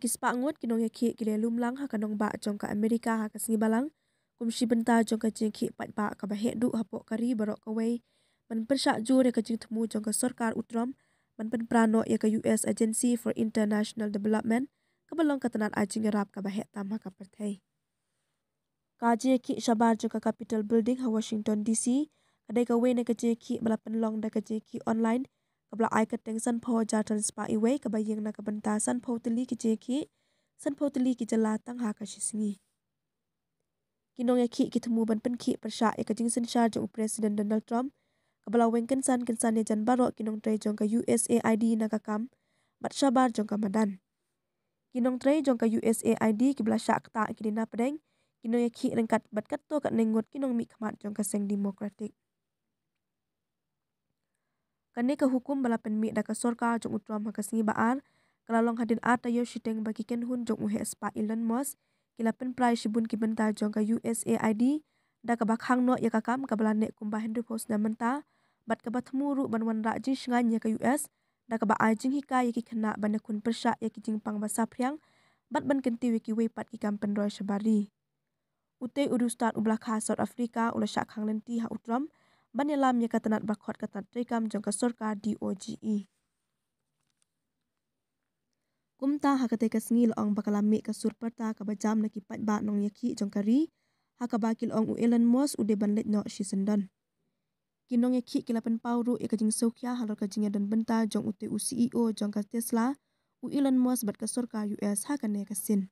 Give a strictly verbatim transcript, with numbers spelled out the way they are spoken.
Ki spah ngut ki nongïakhih ki la lum lang ha ka nongbah jong ka Amerika ha ka sngi Balang kum shi bynta jong ka jingïakhih paidbah kaba heh duh hapoh ka ri baroh kawei, ban pyrshah jur ïa ka jingthmu jong ka sorkar u Trump ban pynpra noh ïa ka U S Agency for International Development, kaba long ka tnat ai jingïarap kaba heh tam ha ka pyrthei. Ka jingïakhih shabar jong ka Capitol Building ha Washington D C ka dei kawei na ka jingïakhih ba la pynlong da ka jingïakhih online, kaba la ai kyrteng sanphew hajar san spah wei, kaba ïeng na ka bynta sanphew tylli ki jingïakhih, sanphew tylli ki jylla tang ha ka shi sngi. Ki nongïakhih ki thmu ban pynkhih pyrshah ïa ka jingsynshar jong u President Donald Trump, kaba la weng kynsan kynsan ïa jan baroh ki nongtrei jong ka U S A I D na ka kam bad shabar jong ka madan. Ki nongtrei jong ka U S A I D kiba la shah ktah ki dei napdeng ki nongïakhih ryngkat bad katto katne ngut ki nongmihkhmat jong ka seng Democratic. Kane ka hukum ba la pynmih da ka sorkar jong u Trump ha ka sngi ba ar, ka la long hadien ar taïew shiteng ba ki kynhun jong u heh spah Elon Musk ki la pynpra ïa shibun ki bynta jong ka U S A I D, da kaba khang noh ïa ka kam kaba la neh kumba hynriewphew snem mynta, bad kaba thmu ruh ban wanrah jingshngaiñ ïa ka U S, da kaba ai jinghikai ïa ki khynnah ban ïakhun pyrshah ïa ki jingpang ba saphriang, bad ban kyntiew ïa kiwei pat ki kam pynroi shabar ri. Utei u riewstad uba la kha South Africa u la shah khang lynti ha u Trump ban ïalam ïa ka tnat ba khot ka tnat treikam jong ka sorkar D O G E. Kumta ha katei ka sngi la ong ba ka la mih ka sur pyrta kaba jam na ki paidbah nongïakhih jong ka ri, ha kaba ki la ong u Elon Musk u dei ban leit noh shisyndon. Ki nongïakhih ki la pynpaw ruh ïa ka jingsngewkhia halor ka jingïadon bynta jong utei u C E O jong ka Tesla, u Elon Musk bad ka sorkar U S ha kane ka sien.